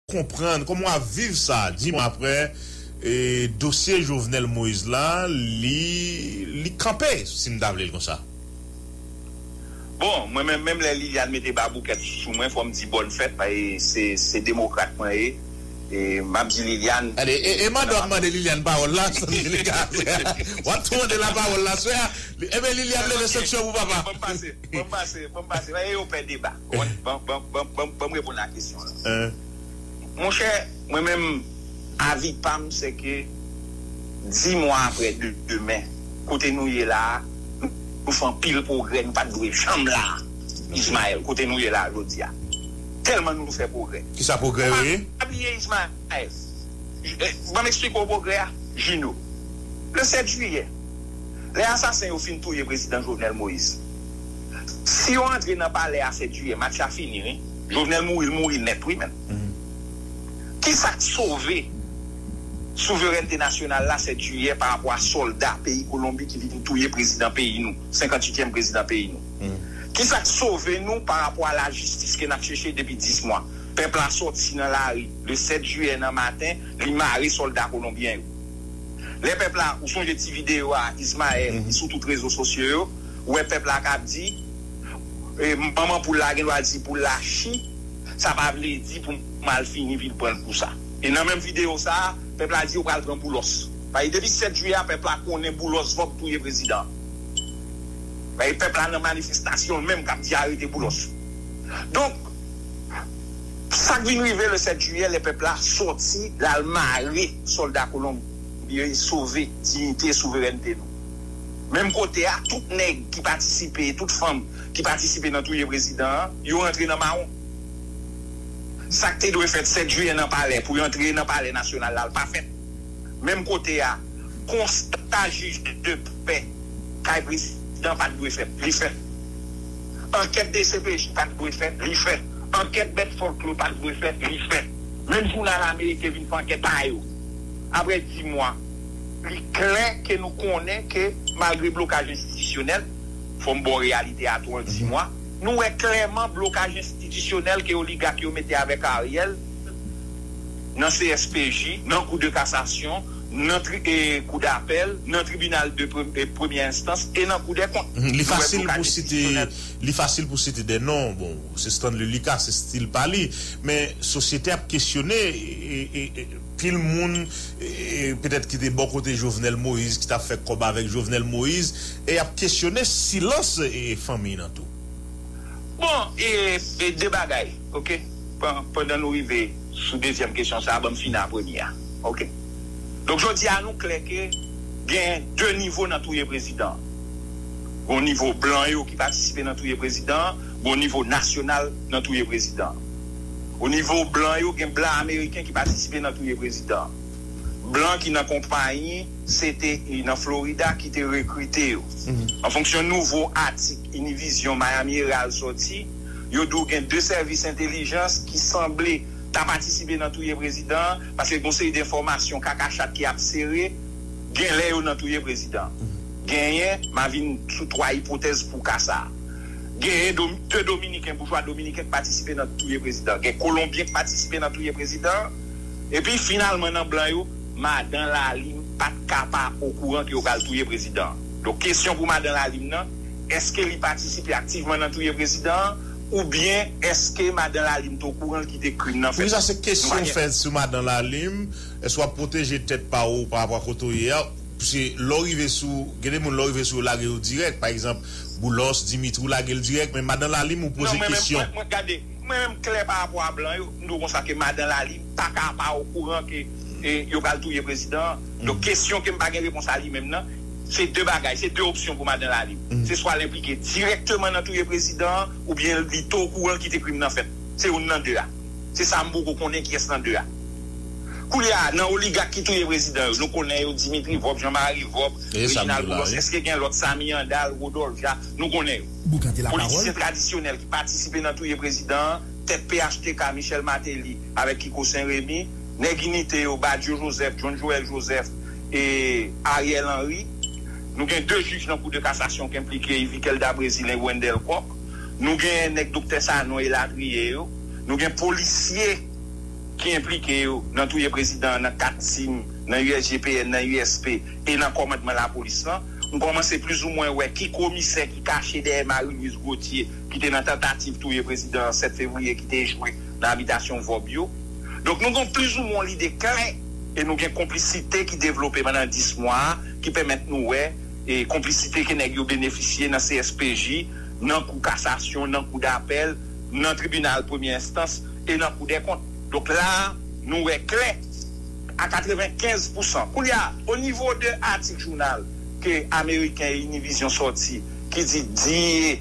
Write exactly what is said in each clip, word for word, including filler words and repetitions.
konprann, kòman w ap viv sa, di mwen, apre e, dosye Jovenel Moïse la, li, li kanpe, si m ta vle l konsa? Bon, mwen menm, menm lè Liliane mete baboukèt sou mwen, fò m di bòn fèt, paske se, se demokrat mwen ye. E, m ap di Liliane. Gade, e, e manda w ap mande Liliane pawòl la, santi li ka. W ap tou mande l pawòl la, sè. Ebyen, Liliane leve sanksyon pou papa. Ban m pase, ban m pase, ban m pase. E yo pè deba. Ban, ban, ban, ban, ban, ban m reponn a kesyon la. Monchè, mwen menm, avi pa m, se ke di mwa apre de, demen, kote nou ye la a, nou, nou fè anpil pwogrè, nou pa t dwe janm la a. Ismaël, kote nou ye la a jodi a. Tèlman nou fè pwogrè. Kisa pwogrè yo ye? Pa bliye Ismaël. Eh, ban m eksplike w pwogrè a, Jino. Le sèt jiyè, lè asasen yo fin touye prezidan Jovenel Moïse, si yo antre nan palè a sèt jiyè, match la fini, wi. Jovenel mouri, l mouri nèt, wi, menm. Kisa k sove souverènte nasyonal la sèt jiyè pa rapò a sòlda peyi Kolonbi ki vin touye prezidan peyi nou, senkantuityèm prezidan peyi nou? Kisa k sove nou pa rapò a lajistis ke n ap chèche depi dis mwa? Pèp la sòti nan lari le sèt jiyè nan maten, li mare sòlda kolonbyen yo. Lè pèp la, ou sonje ti videyo a, Ismaël, ki sou tout rezo sosyo yo, ou wè pèp la k ap di, e, manman poul la gen dwa di poul la chi, sa pa vle di pou mal fini vin pran l pou sa. E nan menm videyo sa a, pèp la di yo pral pran Boulòs. Paske depi sèt jiyè a, pèp la konnen Boulòs Vòb touye prezidan. Paske pèp la nan manifestasyon l menm k ap di arete Boulòs. Donk, sa k vin rive le sèt jiyè, lè pèp la sòti, l al mare sòlda Kolonbi yo, e sove diyite, souverènte nou. Menm kote a, tout nèg ki patisipe, tout fanm ki patisipe nan touye prezidan an, yo rantre nan mawon. Sa k te dwe fèt sèt jiyè nan palè, pou yo antre nan palè nasyonal la, l pa fèt. Menm kote a, konsta jij de pè kay prezidan pa t dwe fèt, li fèt. Ankèt D C P J pa t dwe fèt, li fèt. Ankèt bèt fòklò pa t dwe fèt, li fèt. Menm jounal ameriken vin fè ankèt pa yo. Apre dis mwa, li klè ke nou konnen ke malgre blokaj enstitisyonèl, fò m ba w reyalite a tou an dis mwa, nou wè klèman blokaj enstitisyonèl ke oligak yo mete avèk Ariel nan C S P J, nan Kou de Kasasyon, nan tri, e, Kou Dapèl, nan Tribinal de pre, e, Premyè Enstans e nan Kou dè Kont. Mhm. Li fasil pou site, li fasil pou site de non. Bon, se Stanley Lucas, se stil pa li. Men sosyete ap kesyone, e, e, e, pil moun, e, petèt ki te bò kote Jovenel Moïse, ki t ap fè kòb avèk Jovenel Moïse, e ap kesyone silans, e, fanmi nan tou. Bon, e, e de bagay, oke? Pan, pandan nou rive sou dezyèm kesyon sa a, ban m fini a premye a, oke? Donk, jodi a, nou klè ke gen de nivo nan touye prezidan. Gon nivo blan yo ki patisipe nan touye prezidan, gon nivo nasyonal nan touye prezidan. O nivo blan yo, gen blan ameriken ki patisipe nan touye prezidan. Blan ki nan konpayi C T I nan Florida ki te rekrite yo. An fonksyon nouvo atik Univision Miami Herald sòti, yo di w gen de sèvis entèlijans ki sanble ta patisipe nan touye prezidan an, paske gon seri de enfòmasyon kaka chat ki ap sere, gen lè yo nan touye prezidan an. Genyen, m a vin sou twa ipotèz pou ka sa a. Genyen Dom-, de Dominiken, boujwa dominiken k patisipe nan touye prezidan an. Gen Kolonbyen k patisipe nan touye prezidan an. Epi, finalman, nan blan yo, madan Lalim pa t ka pa okouran ke yo pral touye prezidan an. Donk, kesyon pou madan Lalim nan, èske li patisipe aktivman nan touye prezidan an, oubyen èske madan Lalim te okouran l kite krim nan fèt? Wi, sa se kesyon fèt sou madan Lalim. Èske w ap pwoteje tèt pa w pa rapò a kote w ye a? Paske lè w rive sou, gen de moun lè w rive sou yo lage yo dirèk. Pa egzanp, Boulos, Dimitri, w lage l dirèk, men madan Lalim ou poze kesyon. Non, mwen menm, mwen, mwen, gade, mwen menm klè pa rapò a blan yo, m di w konsa ke madan Lalim pa ka pa okouran ke, e, yo pral touye prezidan an. Donk, kesyon ke m pa gen repons a li menm nan, se de bagay, se de opsyon pou madan Lalim. Se swa l enplike dirèkteman nan touye prezidan an, oubyen li te okouran l kite krim nan fèt. Se youn nan de a. Se sa m poko konnen kiyès nan de a. Koulye a, nan oligak ki touye prezidan yo, nou konnen yo, Dimitri Vòb, Jean Marie Vòb, Reginald Boulos, èske gen lòt, Samy Andal, Rodolphe Jean, nou konnen yo. Politisyen tradisyonèl ki patisipe nan touye prezidan an, tèt P H T K, Michel Martelly avèk Kiko Sen Remi, nèg inite yo, Badio Joseph, John Joël Joseph e Ariel Henry. Nou gen de jij nan Kou de Kasasyon ki enplike, Yvick Elda Brésilien, Wendell Coq. Nou gen nèg Doktè Sanon elatriye yo. Nou gen polisye ki enplike yo nan touye prezidan an nan kat tim, nan U S G P N, nan U S P e nan kòmandman lapolis lan, m kòmanse plizoumwen wè ki komisè ki kache dèyè Marie Louise Gauthier ki te nan tantativ touye prezidan an sèt fevriye ki te echwe nan abitasyon Vòb yo. Donk, nou gen plizoumwen yon lide klè e nou gen konplisite ki devlope pandan dis mwa a ki pèmèt nou wè e konplisite ke nèg yo benefisye nan C S P J, nan kou kasasyon, nan kou dapèl, nan tribinal premye enstans e nan kou dèkont. Donk la, nou wè klè a katrevenkenz pousan. Koulye a, o nivo de atik jounal ke Ameriken e Univision sòti, ki di D E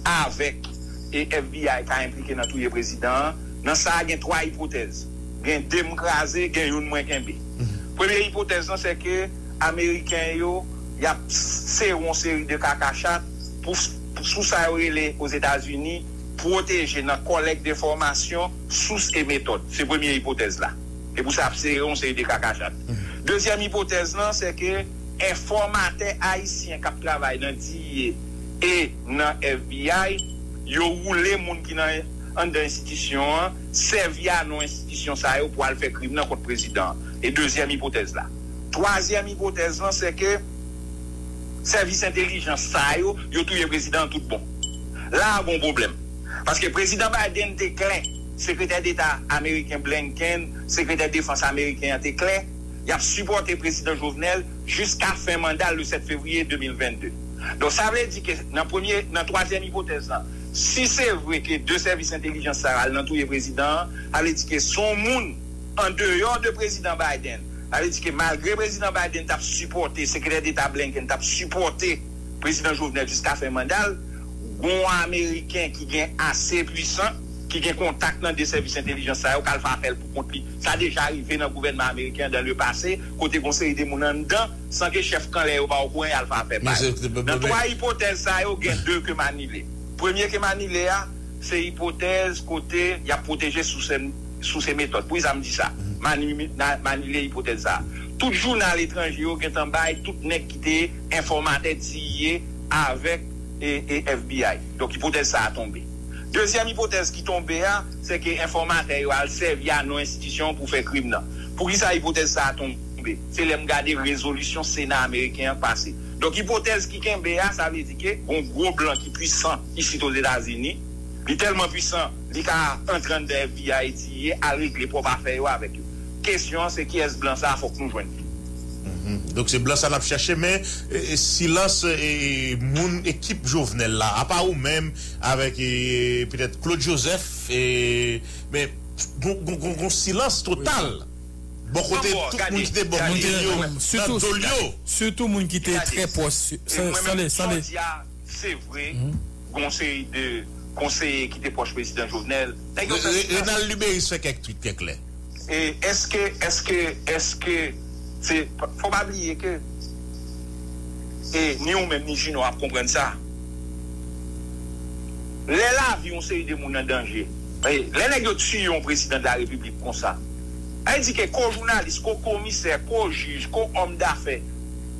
A avèk e F B I ka enplike nan touye prezidan an, nan sa a gen twa ipotèz. Gen de m kraze, gen youn mwen kenbe. Premye ipotèz lan, se ke Ameriken yo, y ap sere yon seri de kakachat pou, pou sou sa yo rele Ozetazini, pwoteje nan collecte d'information, source et méthode. Se premye ipotèz la. E pou sa ap sere yon seri de kakachat. Dezyèm ipotèz lan, se ke enfòmatè ayisyen k ap travay nan D E A e nan F B I, yo woule moun ki nan anndan enstitisyon an, sèvi a non enstitisyon sa yo pou al fè krim nan kont prezidan an. E dezyèm ipotèz la. Twazyèm ipotèz lan, se ke sèvis entelijans sa yo, yo touye prezidan an tout bon. La a gon pwoblèm. Paske prezidan Biden te klè, sekretè deta ameriken Blinken, sekretè defans ameriken an te klè, y ap sipòte prezidan Jovenel jiska fen manda l le sèt fevriye de mil vennde. Donk, sa vle di ke nan premye, nan twazyèm ipotèz lan, si se vre ke de sèvis entelijans sa yo al nan touye prezidan an, sa vle di ke se yon moun andeyò de prezidan Biden. Sa vle di ke malgre prezidan Biden t ap sipòte, sekretè deta Blinken t ap sipòte prezidan Jovenel jiska fen manda l, gon Ameriken ki gen ase pwisan, ki gen kontak nan de sèvis entelijans sa yo, k al fè afè l pou kont li. Sa deja rive nan gouvènman ameriken an dans le passé, kote gon seri de moun anndan, san ke chèf kanlè yo pa okouran, y al fè afè pa yo. Nan twa ipotèz sa yo, gen de ke m anile. Premye ke m anile a, se ipotèz kote y ap pwoteje sous, sous e metòd. Poukisa m di sa? M ani-, na-, m anile ipotèz sa. Tout jounal etranje yo gentan bay tout nèg ki te enfòmatè D E A avèk e, e F B I. Donk, ipotèz sa a tonbe. Dezyèm ipotèz ki tonbe a, se ke enfòmatè yo al sèvi a non enstitisyon pou fè krim nan. Poukisa ipotèz sa a tonbe? Se lè m gade rezolisyon Sena ameriken an pase. Donk, ipotèz ki kenbe a, sa vle di ke gon gwo blan ki pwisan isit Ozetazini, li tèlman pwisan, li ka antre anndan F B I, D E A, al regle pwòp afè yo avèk yo. Kesyon an, se kiyès blan sa a, fòk nou jwenn li. Mhm. Donk, se blan sa n ap chache, men e, e, silans e, moun ekip Jovenel la, apa ou menm, avèk e, petèt Claude Joseph, e, men gon, gon, gon, gon silans total. Bò kote tout moun ki te bò kote yo, nan do l yo. Sitou moun ki te trè pwòch. Sanle, sanle. Se vre, gen yon seri de konseye ki te pwòch prezidan Jovenel. Nèg yo fè Renald Lubérice fè kèk tweet, kèk lè. E èske, èske, èske, se, fò pa bliye ke, e ni ou menm ni Junior ap konprann sa. Lè lavi yon seri de moun an danje, e lè nèg yo tiye yon prezidan de la repiblik konsa, sa vle di ke ko jounalis, ko komisè, ko jij, ko òm dafè,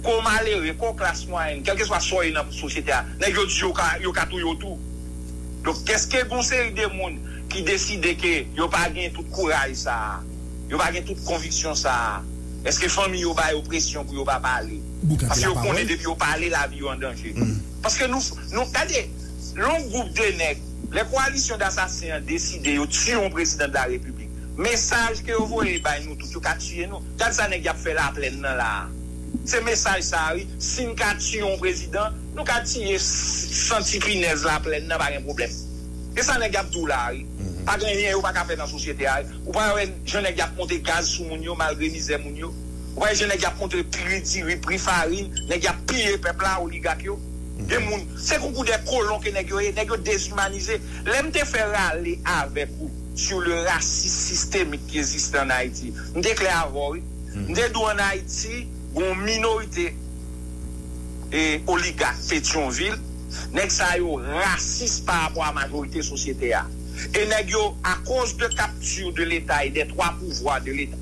ko malere, ko klas mwayèn, kèlkeswa sa w ye nan sosyete a, nèg yo di yo ka, yo ka touye w tou. Donk, èske gon seri de moun ki deside ke yo pa gen tout kouraj sa a, yo pa gen tout konviksyon sa a, èske fanmi yo ba yo presyon pou yo pa pale? Paske yo konnen depi yo pale, lavi yo an danje. Paske nou, nou, gade, lè yon gwoup de nèg, lè kowalisyon dasasen an deside yo tiye yon prezidan de la repiblik, mesaj ke yo voye bay nou tout, yo ka tiye nou. Gad sa nèg y ap fè Laplèn nan la a. Se mesaj sa a, wi. Si n ka tiye yon prezidan, nou ka tiye s-, san ti pinèz Laplèn nan, pa gen pwoblèm. E sa nèg y ap di w la a, wi. Pa gen anyen yo pa ka fè nan sosyete a, wi. Ou pa wè jan nèg y ap monte gaz sou moun yo, malgre mizè moun yo? Ou pa wè jan nèg y ap monte pri diri, pri farin, nèg y ap piye pèp la, oligak yo? Gen moun, se konkou de kolon ke nèg yo ye, nèg yo dezimanize. Lè m te fè rale avèk ou sur le racisme systémique qui existe en Haïti, m te klè avè w, wi. M te di w ann Ayiti, gon minorite e oligak Petyonvil, nèg sa yo rasis pa rapò a majorite sosyete a. E nèg yo, akoz de capture de l'État et des trois pouvoirs de l'État,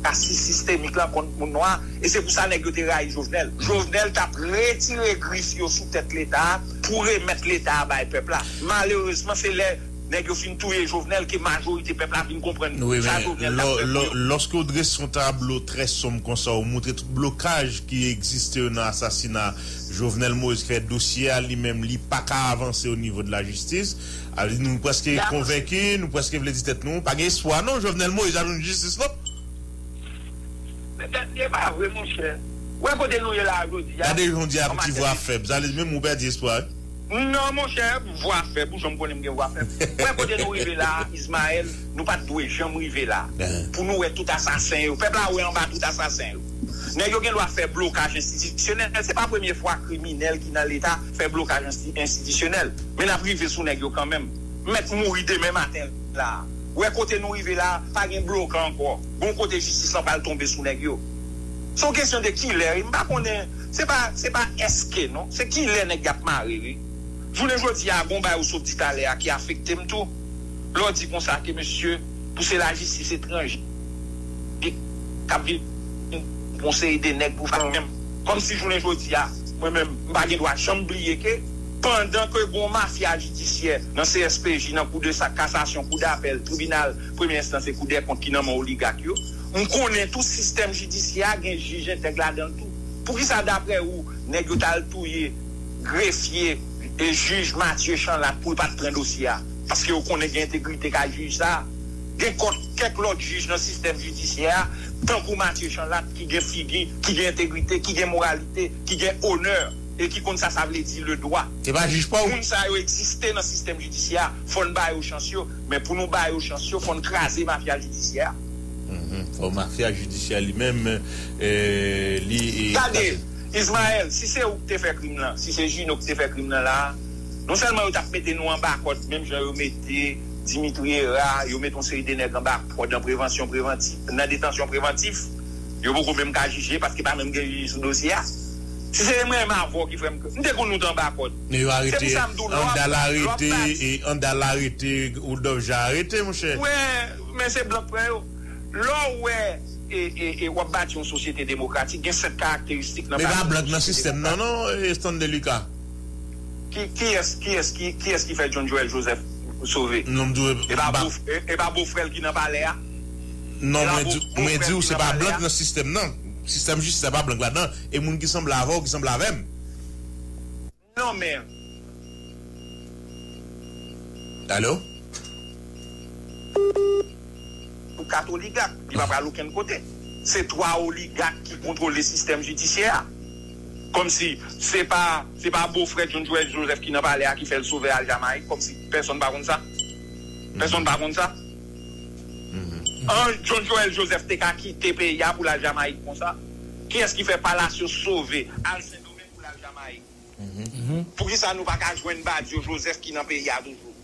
rasis sistemik lan kont moun nwa, e se pou sa nèg yo te rayi Jovenel. Jovenel t ap retire grif yo sou tèt Leta pou remèt Leta a bay pèp la. Malerezman, se lè nèg yo fin touye Jovenel, ke majorite pèp la vin konprann sa Jovenel t ap fè pou yo. Lòske w drese yon tablo trè sonb konsa, w montre tout blokaj ki egziste yo nan asasina Jovenel Moïse, ki fè dosye a li menm, li pa ka avanse o nivo de lajistis. A, nou prèske konvenki, nou prèske vle di tèt nou, pa gen espwa non, Jovenel Moïse ap jwenn jistis non. Men tèt li e pa vre, monchè. Wè kote nou ye la a jodi a. Gade jan w di a ti vwa fèb. Sa vle di menm ou pèdi espwa wi. Non, monchè, vwa fèb, ou janm konnen m gen vwa fèb. Wè kote nou rive la a, Ismaël, nou pa t dwe janm rive la a. Pou nou wè tout asasen yo. Pèp la wè anba tout asasen yo. Nèg yo gen dwa fè blokaj enstitisyonèl. Se pa premye fwa kriminèl ki nan Leta fè blokaj ensti-, enstitisyonèl. Men n ap rive sou nèg yo kanmenm. Mèt mouri demen maten la a. Wè kote nou rive la a, pa gen blokan ankò. Gon kote jistis lan pral tonbe sou nèg yo. Se yon kesyon de kilè, wi. M pa konnen, se pa, se pa èske non, se kilè nèg y ap mare, wi. Jounen jodi a, gon bagay ou sot di talè a ki afekte m tou. Lè w di konsa ke mesye, pou se lajistis etranje k ap vin pou yon seri de nèg pou fè menm. Kòmsi jounen jodi a, mwen menm, m pa gen dwa janm bliye ke pandan ke gon mafya jidisyè nan C S P J, nan kou de sa, kasasyon, kou dapèl, tribinal premye enstans e kou dèkont ki nan men oligak yo, m konnen tou sistèm jidisyè a gen jij entèg ladan l tou. Poukisa, daprè ou, nèg yo t al touye grefye e jij Mathieu Chanlat pou l pa t pran dosye a? Paske yo konnen gen entegrite kay jij sa a. Gen kòk, kèk lòt jij nan sistèm jidisyè a, tankou Mathieu Chanlat, ki gen figi, ki gen entegrite, ki gen moralite, ki gen onè, e ki konn sa sa vle di le droit. Se pa jij pa w. Moun sa yo egziste nan sistèm jidisyè a. Fò n ba yo chans yo. Men pou nou ba yo chans yo, fò n kraze mafya jidisyè a. Mhm. Fò mafya jidisyè li menm, eh, li, eh, gade, kraze. Ismaël, si se ou ki te fè krim lan, si se Jino ki te fè krim lan la a, non sèlman yo t ap mete nou anba kòd, menm jan yo mete Dimitri Hérard, yo mete yon seri de nèg anba kòd an prevansyon prevantif, nan detansyon prevantif, yo poko menm ka jije paske pa menm gen jij sou dosye a. Si se mwen menm avè w ki fè m, m te konn nou t anba kòd. Men yo arete, Andal arete, e Andal arete, Woodolphe Jean arete, monchè. Wè, men se blan k pran yo. Lè w wè, e, e, e w ap bati yon sosyete demokratik, gen sèt karakteristik nan bati yon sosyete demokratik. Men pa blan k nan sistèm nan, non, e, Stanley Lucas. Ki, kiyès, kiyès, ki, kiyès ki fè John Joël Joseph sove? Non, m di w, e pa bofrè l ki nan palè a? Non, mwen di, mwen di w, se pa blan k nan sistèm nan. Sistèm jistis la pa blan k ladan. E moun ki sanble avè w, ki sanble avè m. Non, men. Alo? Pou kat oligak, li pa pral okenn kote. Se twa oligak ki kontwole sistèm jidisyè a. Kòmsi se pa, se pa bofrè John Joël Joseph ki nan palè a ki fè l sove al Jamayik, kòmsi pèsonn pa konn sa. Pèsonn pa konn sa. An, John Joël Joseph te ka kite peyi a pou l al Jamayik konsa. Kiyès ki fè Palacios sove al Sendomeng pou l al Jamayik? Poukisa nou pa ka jwenn Badio Joseph ki nan peyi a toujou?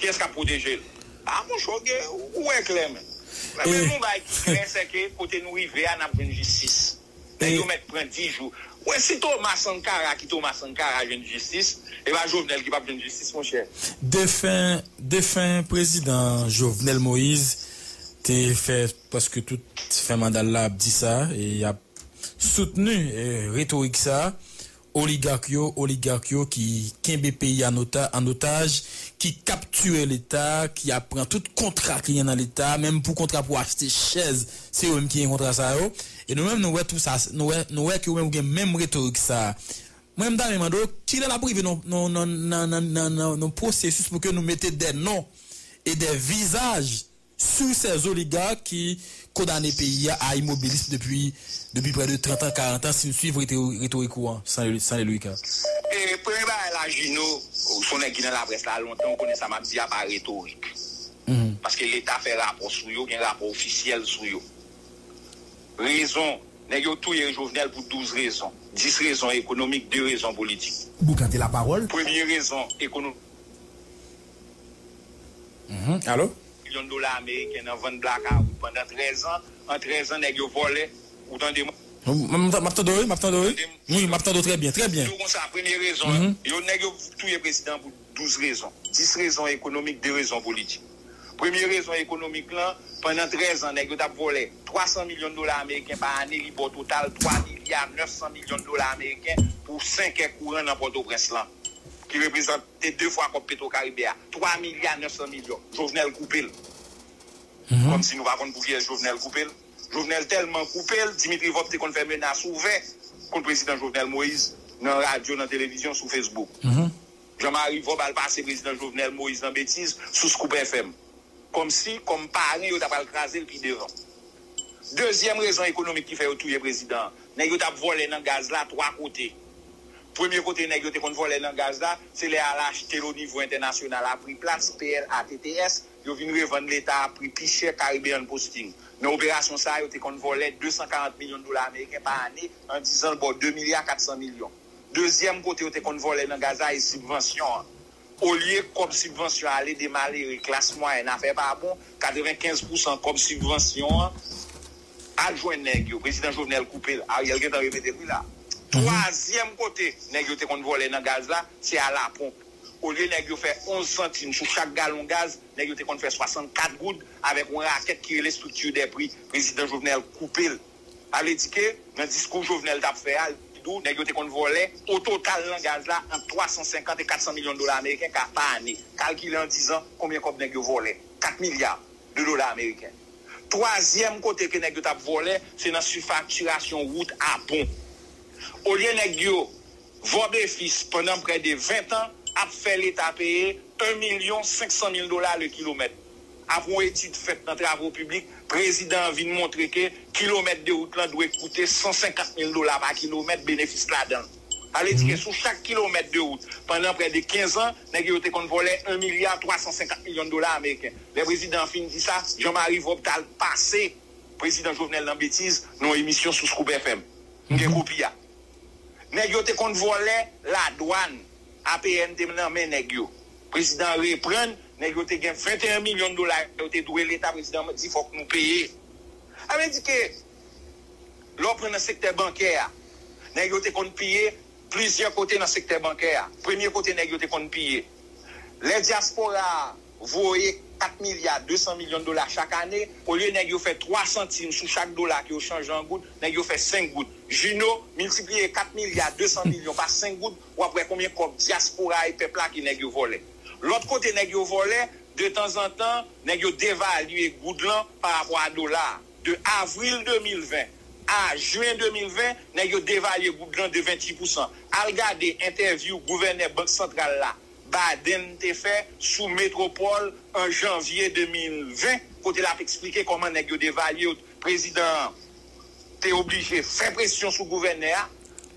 Kiyès k ap pwoteje l? A, monchè, ou gen, ou wè klè, men. Men yon bagay ki klè, se ke kote nou rive a, n ap jwenn jistis. Nèg yo mèt pran dis jou. Wè, si Thomas Sankara ki Thomas Sankara jwenn jistis, e pa Jovenel ki p ap jwenn jistis, monchè. Defen, defen prezidan Jovenel Moïse te fè prèske tout fen manda l la ap di sa, e y ap soutni, e, retorik sa. Oligak yo, oligak yo ki kenbe peyi a nota-, an otaj, ki kaptire Leta, ki ap pran tout kontra ki gen nan Leta, menm pou kontra pou achte chèz, se yo menm ki gen kontra sa yo. E nou menm, nou wè tou sa, nou wè, nou wè ke ou menm ou gen menm retorik sa. Mwen, m ta renmen mande w, kilè l ap rive nan, nan, nan pwosesis pou ke nou mete de non e de vizaj sou sèz oligak ki kondane peyi a a imobilis depi, depi prè de trant an, karant an, si n swiv reto-, retorik ou an, Stanley, Stanley Louis K. E premye bagay la, Jino, ou se yon nèg ki nan laprès la lontan, ou konnen sa m ap di a pa retorik. Paske Leta fè rapò sou yo, gen rapò ofisyèl sou yo. Rezon, nèg yo touye Jovenel pou douz rezon. Dis rezon ekonomik, de rezon politik. Boukante lapawòl. Premye rezon ekonomik. Alo? Milyon dola ameriken nan vann blakawout pandan trèz an. An trèz an, nèg yo vòlè. Ou tande mwen? M, m, m ap tande w, wi, m ap tande w, wi. Wi, m ap tande w trè byen, trè byen. Di w konsa, premye rezon, yo, nèg yo touye prezidan pou douz rezon. Dis rezon ekonomik, de rezon politik. Premye rezon ekonomik lan, pandan trèz an, nèg yo t ap vòlè twa san milyon dola ameriken pa ane, li ba w total twa milya nèf san milyon dola ameriken pou senkè kouran nan Pòtoprens lan. reprezante de fwa kòb Petro Karibe a, twa milya nèf san milyon. Jovenel koupe l. Kòmsi nou pa konn pou kiyès Jovenel koupe l. Jovenel tèlman koupe l, Dimitri Vorbe te konn fè menas ouvè kont prezidan Jovenel Moïse nan radyo, nan televizyon, sou Facebook. Jean Marie Vorbe al pase prezidan Jovenel Moïse nan betiz sou Scoop F M. Kòmsi, kòm paren, yo ta pral kraze l pi devan. Dezyèm rezon ekonomik ki fè yo touye prezidan an, nèg yo t ap vòlè nan gaz la twa kote. Premye kote nèg yo te konn vòlè nan gaz la, se lè y al achte l onivo entènasyonal a pri plas, P L A T T S, yo vin revann Leta a pri pi chè, Caribbean Posting. Nan operasyon sa a, yo te konn vòlè de san karant milyon dola ameriken pa ane, an dizan l bò de milya kat san milyon. Dezyèm kote yo te konn vòlè nan gaz la, e sibvansyon an. Olye kòb sibvansyon ale de malere, klas mwayèn, afè pa bon, katrevenkenz pousan kòb sibvansyon an al jwenn nèg yo. Prezidan Jovenel koupe l. Ariel gentan repete l wi la. Twazyèm kote nèg yo te konn vòlè nan gaz la, se a la ponp. Olye nèg yo fè onz santim sou chak galon gaz, nèg yo te konn fè swasannkat goud avèk yon rakèt ki rele structure des prix. Prezidan Jovenel koupe l. Sa vle di ke nan diskou Jovenel t ap fè a, li di w nèg yo te konn vòlè o total nan gaz la ant twa san senkant e kat san milyon dola ameriken ka pa ane. Kalkile an dizan konbyen kòb nèg yo vòlè. Kat milya de dola ameriken. Twazyèm kote ke nèg yo t ap vòlè, se nan sifaktirasyon wout a pon. Olye nèg yo Vorbe Fils, pandan prè de ven tan, ap fè Leta peye en milyon senk san mil dola le kilomèt. Apre yon etid fèt nan travo piblik, prezidan an vin montre ke kilomèt de wout lan dwe koute san senkant mil dola pa kilomèt, benefis ladan l. Sa vle di ke sou chak kilomèt de wout, pandan prè de kenz an, nèg yo te konn vòlè en milya twa san senkant milyon dola ameriken. Lè prezidan an fin di sa, Jean Marie Vorbe t al pase prezidan Jovenel nan betiz nan yon emisyon sou Scoop F M. M gen kopi a. Nèg yo te konn vòlè ladwàn, A P N te nan men nèg yo. Prezidan an reprann, nèg yo te gen venteyen milyon dola yo te dwe Leta, prezidan an di fòk nou peye. Sa vle di ke lè w pran nan sektè bankè a, nèg yo te konn piye plizyè kote nan sektè bankè a. Premye kote nèg yo te konn piye. Lè dyaspora a voye kat milya de san milyon dola chak ane, olye nèg yo fè twa santim sou chak dola ke yo chanje an goud, nèg yo fè senk goud. Jino, miltipliye kat milya de san milyon pa senk goud, w ap wè konbyen kòb dyaspora e pèp la ke nèg yo vòlè. Lòt kote nèg yo vòlè, detanzantan, nèg yo devalye goud lan pa rapò a dola a. De avril de mil ven a jen de mil ven, nèg yo devalye goud lan de venntuit pousan. Al gade entèvyou gouvènè Bank Santral la, Baden, te fè sou Metropole an janvye de mil ven, kote l ap eksplike kòman nèg yo devalye yo. Prezidan an te oblije fè presyon sou gouvènè a.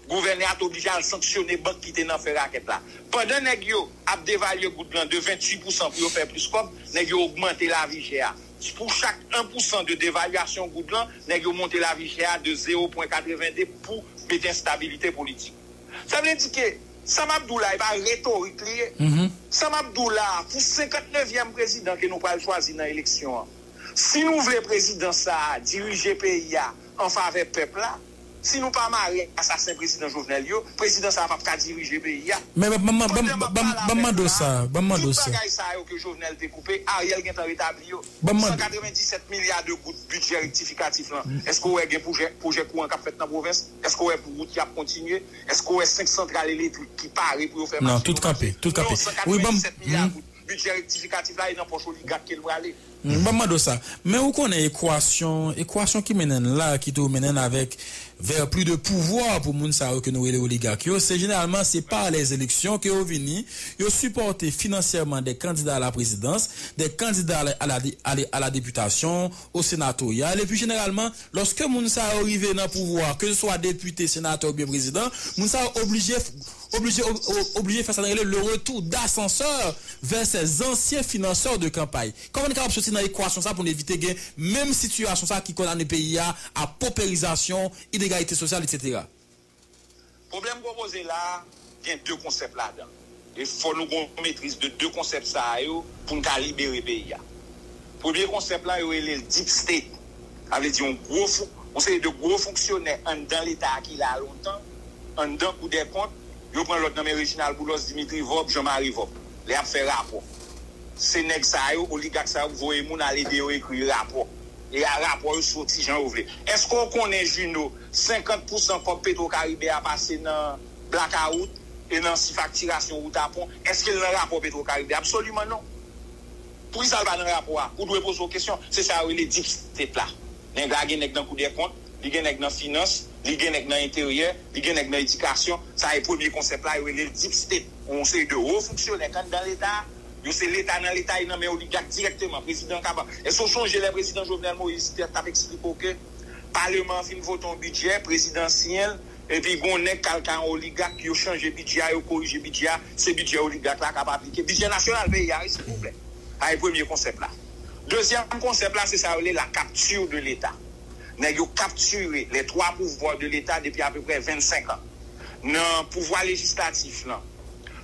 Gouvènè a te oblije al sanksyone bank ki te nan fè rakèt la. Pandan nèg yo ap devalye goud lan de venntuit pousan pou yo fè plis kòb, nèg yo ogmante lavi chè a. Pou chak en pousan de devalyasyon goud lan, nèg yo monte lavi chè a de zewo pwen katreven de pou mete enstabilite politik. Sa vle di ke sa m ap di w la, e pa retorik li ye. Sa m ap di w la, pou senkantnevyèm prezidan ke nou pral chwazi nan eleksyon an, si nou vle prezidan sa a dirije peyi a an favè pèp la, si nou pa mare ak asasen prezidan Jovenel yo, prezidan sa a p ap ka dirije peyi a. Men ban m mande w sa, ban m mande w sa. Tout bagay sa yo ke Jovenel te koupe, Ariel gentan retabli yo. San katrevenndisèt milya de goud bidjè rektifikatif lan. Èske w wè gen pwojè, pwojè kouran k ap fèt nan pwovens? Èske w wè pou wout y ap kontinye? Èske w wè senk santral elektrik ki pare pou yo fè mache yo mache? Non, tout kanpe, tout kanpe. Non, san katrevenndisèt milya goud bidjè rektifikatif la, e nan pòch oligak ke l prale. Ban m mande w sa. Men ou konnen ekwasyon, ekwasyon ki mennen n la, ki tou mennen n avèk vers plus de pouvoir pou moun sa yo ke nou rele oligak yo, se jeneralman se par les élections ke yo vini, yo sipòte finansyèman des candidats à la présidence, des candidats à la, à la, à la, à la députation, au sénatorial, epi jeneralman, lòske moun sa yo rive nan pouvwa, ke se swa depite, senatè oubyen prezidan, moun sa yo oblije, oblije, ob-, ob-, oblije fè sa n rele le retour d'ascenseur vers ces anciens financeurs de campagne. Kòman n kapab soti nan ekwasyon sa pou n evite gen menm sitiyasyon sa ki kondane peyi a a poperizasyon, inegalite sosyal, etsetera? Pwoblèm k ap poze la a, gen de konsèp ladan. E fò nou gen yon metriz de de konsèp sa a yo pou n ka libere peyi a. Premye konsèp la, yo rele l deep state. Sa vle di yon gwo fon-, yon seri de gwo fonksyonè anndan Leta a ki la lontan, anndan Kou dè Kont, yo pran lòd nan men Reginald Boulos, Dimitri Vorbe, Jean Marie Vorbe, lè y ap fè rapò. Se nèg sa yo, oligak sa yo, k voye moun al ede yo ekri rapò. E a rapò yo soti jan yo vle. Èske w konnen, Juno, senkant pousan kòb Petro Karibe a pase nan blakawout? e nan sifaktirasyon wout a pon, èske l nan rapò Petwokaribe? Absoliman non. Poukisa l pa nan rapò a? Ou dwe poze w kesyon. Se sa yo rele deep state la. Nèg la gen nèg nan Kou dè Kont, li gen nèg nan finans, li gen nèg nan enteryè, li gen nèg nan edikasyon. Sa e premye konsèp la, yo rele l deep state. Yon seri de wo fonksyonè k anndan Leta, yo se Leta nan Leta, e nan men oligak dirèkteman. Prezidan ka ba. Èske w sonje lè prezidan Jovenel Moïse te t ap eksplike w ke Paleman an fin vote yon bidjè, prezidan siyen l, epi gon nèg k al ka yon oligak, yo chanje bidjè a, yo korije bidjè a, se bidjè oligak la k ap aplike. Bidjè nasyonal peyi a, wi, silvouplè. Sa e premye konsèp la. Dezyèm konsèp la, se sa yo rele la capture de l'État. Nèg yo kaptire les trois pouvoirs de l'État depi apeprè vennsenk an. Nan pouvwa lejislatif lan,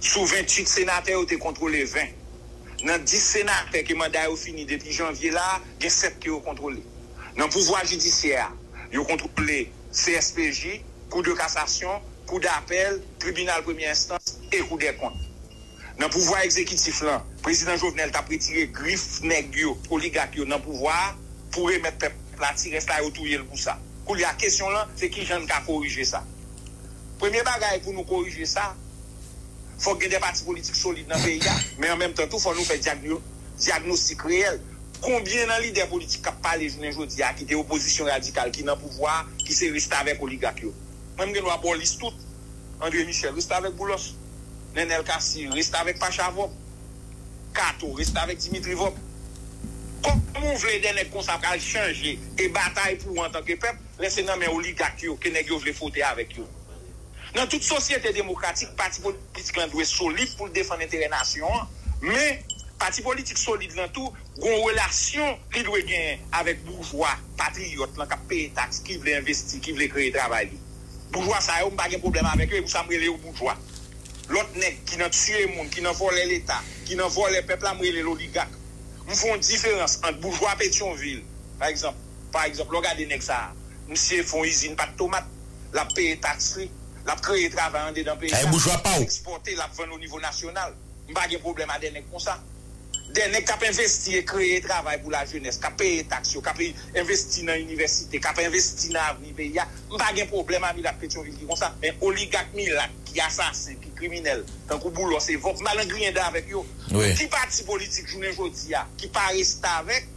sou venntuit senatè, yo te kontwole ven. Nan dis senatè ke manda yo fini depi janvye la, gen sèt ke yo kontwole. Nan pouvwa jidisyè a, yo kontwole C S P J, Kou de Kasasyon, Kou Dapèl, Tribinal Premye Enstans e Kou dè Kont. Nan pouvwa egzekitif lan, prezidan Jovenel t ap retire grif nèg yo, oligak yo nan pouvwa a pou remèt pèp la, ti rès la yo touye l pou sa. Koulye a, kesyon lan, se kijan n ka korije sa? Premye bagay pou nou korije sa, fòk gen de pati politik solid nan peyi a, men an menm tan tou, fò nou fè dyagno-, dyagnostik reyèl. Konbyen nan lidè politik k ap pale jounen jodi a ki te opozisyon radikal, ki nan pouvwa a, ki se restavèk oligak yo? Mwen, m gen dwa ba w lis tout. André Michel, restavèk Boulos. Nenel Cassy, restavèk Pacha Vòb. Kato, restavèk Dimitri Vòb. Kòman w vle de nèg konsa pral chanje e batay pou ou antanke pèp, lè se nan men oligak yo ke nèg yo vle fwote avèk yo? Nan tout sosyete demokratik, pati politik lan dwe solid pou l defann enterè nasyon an, men pati politik solid lan tou, gon relasyon li dwe genyen avèk boujwa patriyòt lan k ap peye taks, ki vle envesti, ki vle kreye travay li. Boujwa sa yo, m pa gen pwoblèm avèk yo, e pou sa m rele yo boujwa. Lòt nèg ki nan tiye moun, ki nan vòlè Leta, ki nan vòlè pèp la, m rele l oligak. M fè yon diferans ant boujwa Petyonvil, pa egzanp, pa egzanp, lè w gade nèg sa a, misye fè yon izin pat tomat, l ap peye taks li, l ap kreye travay andedan peyi a, l ap ekspòte, l ap vann o nivo nasyonal. M pa gen pwoblèm a de nèg konsa. De nèg k ap envesti e kreye travay pou lajenès, k ap peye taks yo, k ap envesti nan inivèsite, k ap envesti nan avni peyi a. M pa gen pwoblèm a milat Petyonvil ki konsa. Men oligak milat ki asasen, ki kriminèl, tankou Boulos e Vòb, m pa nan griyen dan avèk yo. Ki pati politik jounen jodi a ki pa restavèk,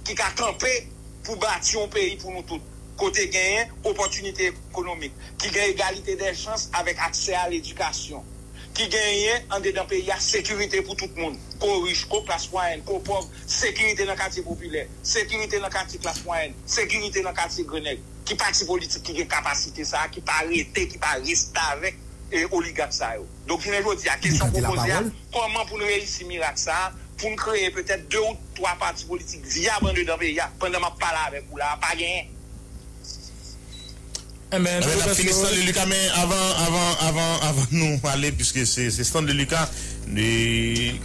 ki ka kanpe pou bati yon peyi pou nou tout, kote genyen opòtinite ekonomik, ki gen egalite dè chans avèk aksè a ledikasyon, ki genyen andedan peyi a sekirite pou tout moun, ko rich, ko klas mwayèn, ko pòv, sekirite nan katye popilè, sekirite nan katye klas mwayèn, sekirite nan katye grannèg. Ki pati politik ki gen kapasite sa a, ki pa rete, ki pa restavèk e oligak sa yo? Donk, jounen jodi a, kesyon k ou poze a, kòman pou n reyisi mirak sa a, pou n kreye petèt de ou twa pati politik vyab andedan peyi a, pandan m ap pale avèk ou la a, pa genyen. Enben, n ap fini Stanley Lucas, men avan, avan, avan, avan nou ale, piske se, se Stanley Lucas, e,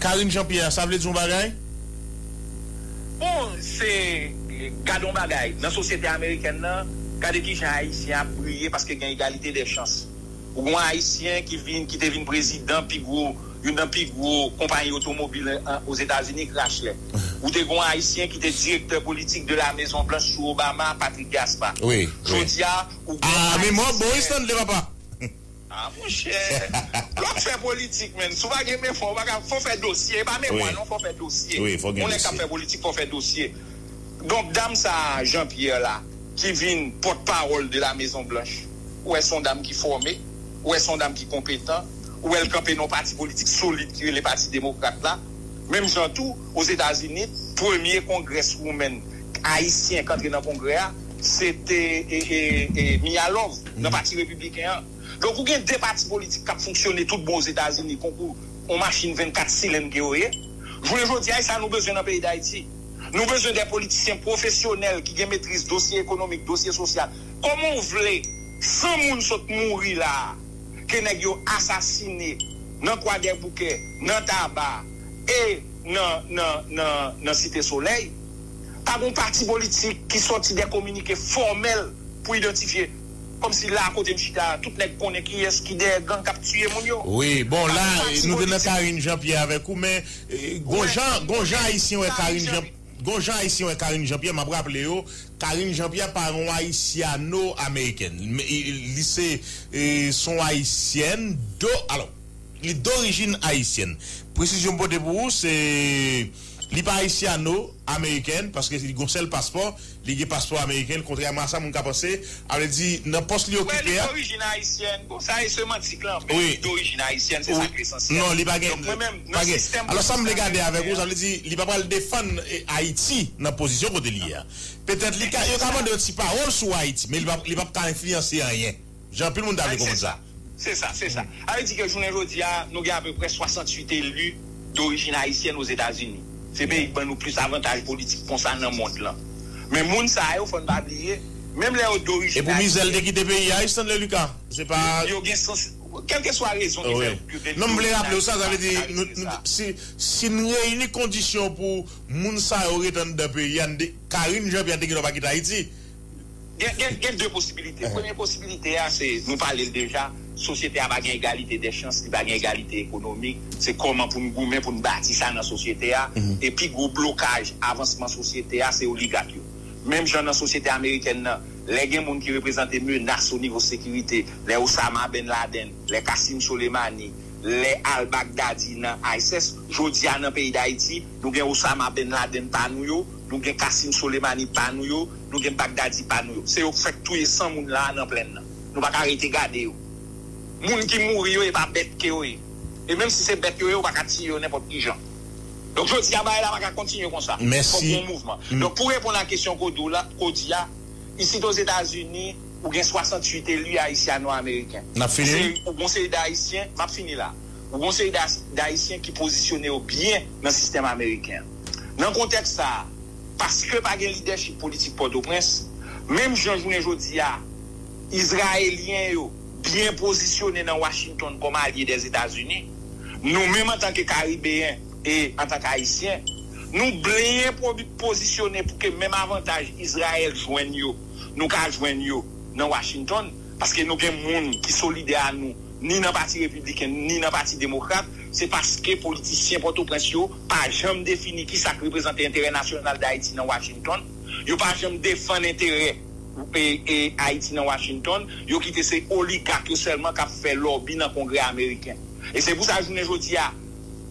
Karine Jean-Pierre, sa vle di yon bagay? Bon, se, gade yon bagay, nan sosyete amerikèn nan, gade kijan Ayisyen ap briye paske gen egalite dè chans. Ou gen yon Ayisyen ki vin, ki te vin prezidan pi gwo, youn nan pi gwo konpayi otomobil, eh, Ozetazini, Chrysler. Ou te gen yon Ayisyen ki te direktè politik de la Mezon Blanch sou Obama, Patrick Gaspard. Jodi a, ou gen yon Ayisyen. Ah, men mwen bon, Stanley, papa. Ah, monchè. Lè w ap fè politik, menn, si w pa gen memwa, ou pa ka, fò w fè dosye. E pa memwa, non, fò w fè dosye. Yon nèg k ap fè politik, fò w fè dosye. Donk, dam sa a, Jean Pierre la, ki vin pòtpawòl de la Mezon Blanch, ou wè se yon dam ki fòme, ou wè se yon dam ki konpetan, ou wè l kanpe nan yon pati politik solid ki rele Pati Demokrat la. Menm jan tou, Ozetazini, premye congresswoman ayisyen k antre nan Kongrè a, se te e, e, e, Mia Love, nan Pati Repibliken an. Donk, ou gen de pati politik k ap fonksyone tout bon Ozetazini, konkou yon machin vennkat silenn ke yo ye. Jounen jodi a, e sa nou bezwen nan peyi Dayiti. Nou bezwen de politisyen pwofesyonèl ki gen metriz dosye ekonomik, dosye sosyal. Kòman w vle san moun sot mouri la a, ke nèg yo asasine nan Kwadèboukè, nan Taba e nan, nan, nan, nan Site Solèy? Pa gen yon pati politik ki sòti de kominike fòmèl pou idantifye. Kòmsi la kote m chita a, tout nèg konnen kiyès ki dèyè gang k ap tiye moun yo. Wi, bon, la, nou te nan Karine Jean Pierre avèk ou, men, eh, gon jan, gon jan Ayisyen wè Karine Jean, gon jan Ayisyen wè Karine Jean Pierre, m ap raple yo, Karine Jean Pierre pa yon Ayisyano-Amerikèn. Li, li se, eh, se yon Ayisyèn do, alò, Li dorijin ayisyèn. Presizyon m pote pou ou, se li pa ayisyano-amerikèn, paske li gon sèl paspò, li gen paspò ameriken, kontrèman a sa moun ka panse, a vle di, nan pòs li okipe a. Wè, li dorijin ayisyèn. Bon, sa e semantik lan, men li dorijin ayisyèn, se sa ki esansyèl. Non, li pa gen, pa gen. Alò, sa m vle gade avèk ou, sa vle di, li pa pral defann, eh, Ayiti nan pozisyon kote li ye a. Petèt, li ka, yo ka mande yon ti pawòl sou Ayiti, men li p ap, li p ap ka enfliyanse anyen. Jan anpil moun ta vle konprann sa. Se sa, se sa. A vle di ke jounen jodi a, nou gen apeprè swasanntuit eli dorijin ayisyèn Ozetazini. Se peyi k ban nou plis avantaj politik konsa nan mond lan. Men moun sa yo, fò n pa bliye, menm lè yo dorijin ayisyèn. E pou mizè l te kite peyi a, Stanley Lucas. Se pa. Yo gen sans, kèlkeswa rezon ki fè yo te dorijin ayisyèn. Non, m vle raple w sa, sa vle di, nou, nou, si, si n reyini kondisyon pou moun sa yo ret anndan peyi a, n te, Karine Jean-Pierre te gentan pa kite Ayiti. Gen, gen, gen de posibilite. Premye posibilite a, se, nou pale l deja, sosyete a pa gen egalite de chans, li pa gen egalite ekonomik. Se kòman pou n goumen, pou n bati sa nan sosyete a. E pi gwo blokaj avansman sosyete a, se oligak yo. Menm jan nan sosyete amerikèn nan, lè gen moun ki reprezante menas o nivo sekirite, lè Osama Ben Laden, lè Qassem Soleimani, lè al Baghdadi nan ISIS, jodi a nan peyi Dayiti, nou gen Osama Ben Laden pa nou yo, nou gen Qassem Soleimani pa nou yo, nou gen Baghdadi pa nou yo. Se yo k fèk touye san moun la a nan plèn nan. Nou pa ka rete gade yo. Moun ki mouri yo, e pa bèt ke yo ye. E menm si se bèt yo ye, ou pa ka tiye yo nenpòt ki jan. Donk, jodi a, bagay la pa ka kontinye konsa. Fòk gen yon mouvman. Donk, pou reponn a kesyon ke w di la, ke w di a, isit Ozetazini, ou gen swasanntuit eli ayisyano-ameriken. N ap fini? Ou gon seri d Ayisyen, m ap fini la. Ou gon seri d Ayisyen ki pozisyone yo byen nan sistèm ameriken an. Nan kontèks sa a, paske pa gen lidèchip politik Pòtoprens, menm jan jounen jodi a, Izrayelyen yo byen pozisyone nan Washington kòm alye Dèzetazini, nou menm antanke Karibeyen e antanke Ayisyen, nou byen po-, pozisyone pou ke menm avantaj Izrayèl jwenn yo, nou ka jwenn yo nan Washington, paske nou gen moun ki solidè a nou, ni nan Pati Repibliken, ni nan Pati Demokrat, se paske politisyen Pòtoprens yo pa janm defini kisa k reprezante enterè nasyonal Dayiti nan Washington, yo pa janm defann enterè, e, e, Ayiti nan Washington, yo kite se oligak yo sèlman k ap fè lòbi nan Kongrè ameriken. E se pou sa, jounen jodi a,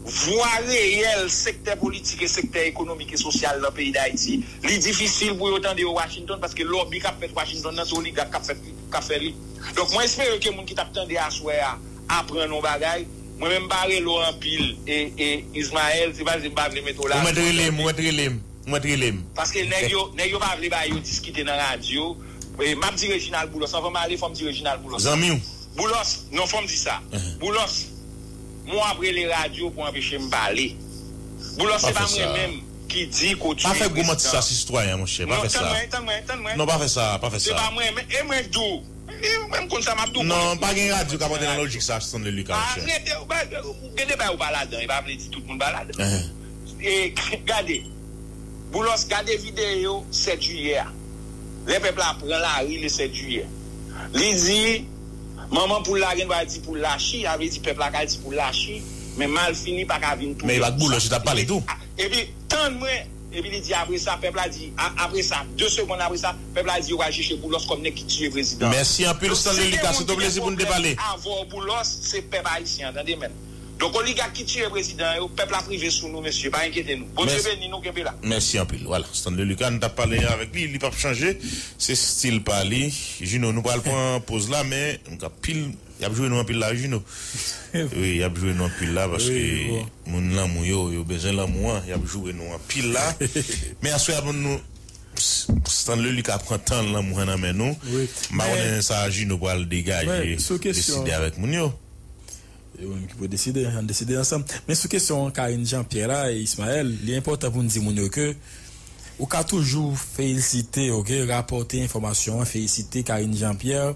vwa reyèl sektè politik e sektè ekonomik e sosyal nan peyi Dayiti, li difisil pou yo tande yo Washington, paske lòbi k ap fèt Washington nan, se oligak k ap fèt, k ap fè li. Donk, mwen espere ke moun ki t ap tande aswè a aprann yon bagay. Mwen menm, m pa rele w anpil, e, e, Ismaël, se pa, se m pa vle mete w la. Ou mèt rele m, ou mèt rele m, ou mèt rele m. Paske nèg yo, nèg yo pa vle bay yo diskite nan radyo. E, m ap di Reginald Boulos, anvan m ale, fò m di Reginald Boulos. Zanmi w. Boulos, non, fò m di sa. Boulos, mwen ap rele radyo pou anpeche m pale. Boulos, se pa mwen menm ki di ke w tiye prezidan. Pa fè gwo manti sa, sitwayen, monchè. Pa fè sa. Non, tann mwen, tann mwen, tann mwen. Non, pa fè sa, pa fè sa. Se pa mwen, men, e mwen k di w. E, mwen, m konn sa m ap di w. Non, pa gen radyo k ap antre nan lojik sa, Stanley Lucas, monchè. Arete, ou pa, ou gen de bagay ou pa ladan, e pa vle di tout moun pa ladan. E, gade, Boulos, gade videyo sèt jiyè a. Lè pèp la pran lari le sèt jiyè. Li di, manman poul la gen dwa di poul la chi, sa vle di pèp la ka di poul la chi, men malfini pa ka vin touye. Men e pa k Boulos li t ap pale tou. Epi, tann mwen, epi li di apre sa, pèp la di, a-, apre sa, de segonn apre sa, pèp la di yo pral chèche Boulos kòm nèg ki tiye prezidan an. Mèsi anpil, Stanley Lucas, se te yon plezi pou n te pale. Avè w Boulos, se pèp ayisyen an, tande, men. Donk, oligak ki tiye prezidan yo, pèp la ap rive sou nou, mesye, pa enkyete nou. Bondye beni nou, kenbe la. Mèsi anpil. Vwala, Stanley Lucas, nou t ap pale avèk li, li p ap chanje. Se stil pa li. Juno, nou pral pran poz la, men anpil, y ap joure nou anpil la, Juno. Wi, y ap joure nou anpil la, paske moun lanmou yo, yo bezwen lanmou an, y ap joure nou anpil la. Men aswè a, nou, Stanley Lucas pran tan lanmou an nan men nou. M pa konnen sa Juno pral degaje, deside avèk moun yo. E ou menm ki pou deside, ann deside ansanm. Men sou kesyon Karine Jean-Pierre la, e Ismaël, li enpòtan pou n di moun yo ke ou ka toujou felisite, oke, rapòte enfòmasyon an, felisite Karine Jean-Pierre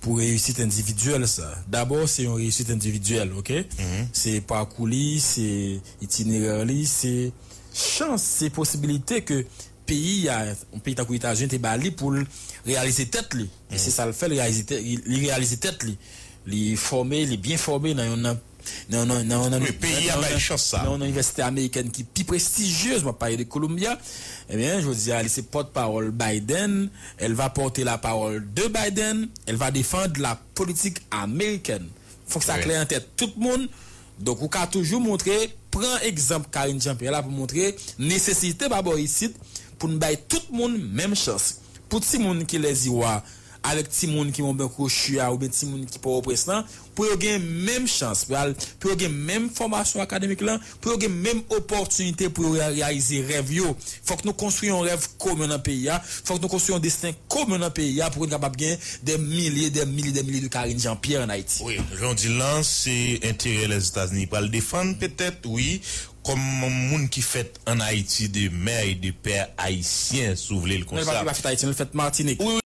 pou reyisit endividyèl sa. Dabò, se yon reyisit endividyèl, oke? Se pakou li, se itinerè li, se chans, se posibilite ke peyi a, yon peyi tankou Etazini te ba li pou l reyalize tèt li. E se sa l fè, li reyalize tèt, li, li reyalize tèt li. Li fòme, li byen fòme nan yon, nan, nan, nan, nan, nan, nan, nan, nan yon inivèsite amerikèn ki pi prestijyez, m ap pale de Columbia. Ebyen, jodi a, li se pòtpawòl Biden. Elle va porter la parole de Biden. Elle va défendre la politique américaine. Fòk sa klè nan tèt tout moun. Donk, ou ka toujou montre, pran egzanp Karine Jean-Pierre la pou montre nesesite pa bò isit pou n bay tout moun menm chans. Pou timoun ki Lèziwa, avèk timoun ki Mòn Blanc Kwochi a, oubyen timoun ki Pòtoprens lan, pou yo gen menm chans, pou al, pou yo gen menm fòmasyon akademik lan, pou yo gen menm opòtinite pou yo reyalize rèv yo. Fòk nou konstwi yon rèv komen nan peyi a, fòk nou konstwi yon desten komen nan peyi a pou nou kapab gen de milye, de milye, de milye de Karine Jean-Pierre an Ayiti. Wi, jan w di l lan, se enterè Lèzetazini pral defann, petèt, wi, kòm moun ki fèt an Ayiti de mè e de pè ayisyen, si w vle l konsa. Men l pa fèt Ayiti, l fèt Matinik. Wi,